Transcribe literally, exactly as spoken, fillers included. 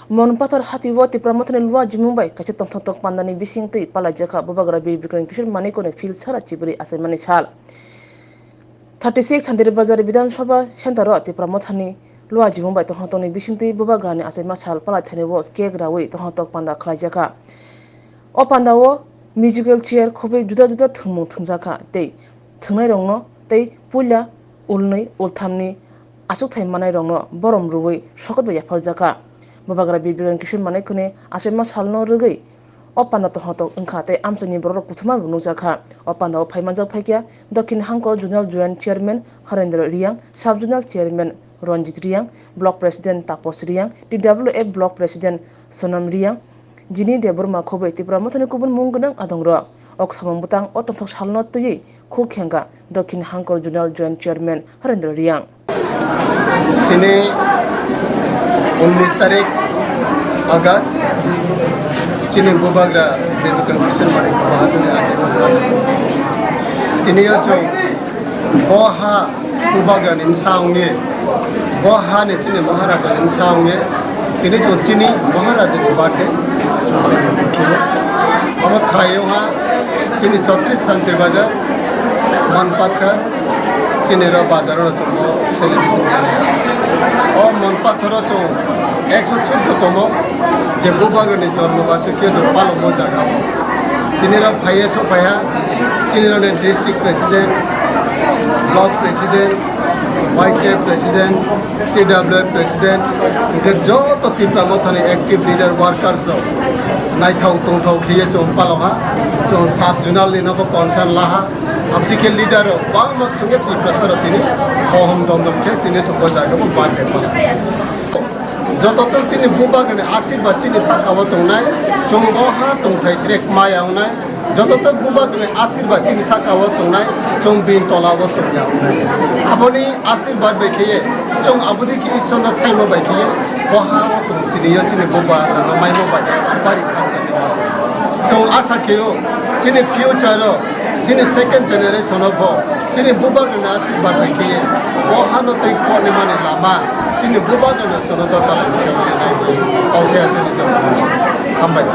Monpathar hati o Tipra Mothani Lua Jumung bai kaisa tongthok tok pandani bising twi palaijakha Bubagra Bir Bikram Kishore Manikoni phil sara chibri achaimani sal. Thirty six Santir Bazar Bidhan Sabha Center o Tipra Mothani Lua Jumung bai tongthok tokni bising twi Bubagrani achaima sal palai thani o cake rawi tongthok tok panda khlaijakha. O panda o musical chair khobwi juda juda thwngmung thwngjakha tei thwngnairokno tei puila ulnwi ulthamni achukthai manairokno borom rwui sokot bai yapharjakha. Bubagra Bir Bikram Kishore Manikoni achaima salno rwgwi o panda tongthok wngkha tei amchaini bororok kuthuma bo nukjakha. O pandao phaimanjak phaikha Dokhin Hangkor Zonal Joint Chairman Harendra Riyang, Sub Zonal Chairman Ranjit Riyang, Block President Tapos Riyang, T W F Block President Sonam Riyang, Jini Debbarma khobwi Tipra Mothani kubun mung gwnang adongrok. O samung bwtang o tongthok salno twiwi khuk khengkha Dokhin Hangkor Zonal Joint Chairman Harendra Riyang. Tini unnish tarik August, chini Bubagra Bir Bikram Kishore Manik Bahadurni achaima sal. Tini o chwng bo ha Bubagrani bwsa wngwi, bo hani chini Maharajani bwsa wngwi, tini chwng chini Maharajani birthday chwng celebrate khaio. Omo thai wngha chini Chhattish Santir Bazar, Manpathar, chini ro bazar o chwng bo celebration khaio. O Manpathar o chwng ekso chuddo tomo je Bubagrani jormo basukhe chwng palokmo jaga o. Tini ro phaiya sophaiya, chini roni district president, block president, vice president, T W F president, hingke joto Tipra Mothani active leader, workers rok naithok tongthok khiye chwng palokha, chwng sub zonal ni nobo concern laha, abdike leader rok bangma thungke Tiprasa rok tini kohom dondom khe tini chwng bo jaga bo birthday palokha. Joto tok chini Bubagrani asirba chini saka o tongnai, chwng bo ha tongthai trek maya wngnai. Joto tok Bubagrani asirba chini saka o tongnai, chwng bini tola o tongya wngnai. Aboni asirba bai khiye, chwng aboni khe Ishwarno saimo bai khiye, bo ha o tong chini yo chini Bubagrano maimo bai, bari khansa ni ma. Chwng asa kheo, chini future o, chini second generation o bo, chini Bubagrani asirba bai khiye, bo hano twi khorni mani lama, chini Bubagrano chwngno doka lai khe mani nai. Oke, chini chwng. Hambai.